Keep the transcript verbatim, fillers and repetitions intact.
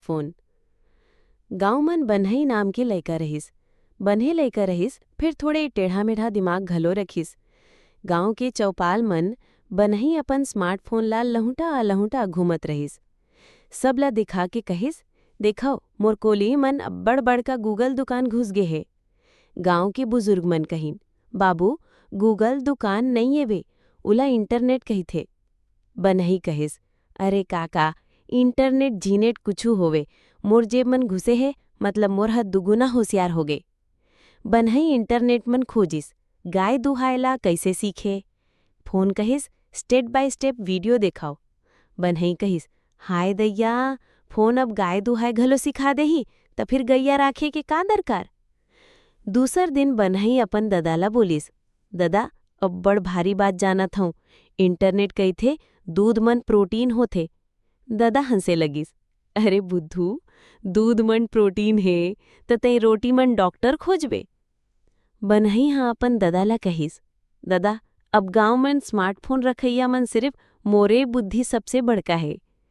Smartphone. गांव मन बनहई नाम के लइका रहिस। बनहे लइका रहिस, फिर थोड़े टेढ़ा-मेढ़ा दिमाग घलो रखिस। गांव के चौपाल मन बनहई अपन स्मार्टफोन ला लहुंटा-लहुंटा घूमत रहिस। सबला दिखा के कहिस, "देखव, मोर कोली मन अब्बड़ बड़का Google दुकान घुस गे हे।" गांव के बुजुर्ग मन कहिन, "बाबू, Google दुकान नइ एवे, उला इंटरनेट कहिथे।" बनही कहिस, "अरे काका, इंटरनेट झिनेट कुछु होवे, मोर जेब मन घुसे हे, मतलब मोर ह दुगुना होशियार होगे।" बनही इंटरनेट मन खोजिस, गाय दुहाय ला कइसे सीखे? फोन कहिस, "Step by step video देखाव।" बनही कहिस, "हाय दइया, फोन अब गाय दुहाय घलो सिखा देही, त फिर गइया राखे के का दरकार?" दूसर दिन बनही अपन ददा ला बोलिस, "ददा, अब्बड़ भारी बात जानत हंव। इंटरनेट कहिथे, दूध मन प्रोटीन होथे।" ददा हंसे लगिस, "अरे बुद्धू, दूध मन प्रोटीन हे, त तंय रोटी मन डॉक्टर खोजबे?" बनही ह अपन ददा ला कहिस, "ददा, अब गांव मन स्मार्टफोन रखइया मन सिरिफ मोरे बुद्धि सबसे बड़का हे।"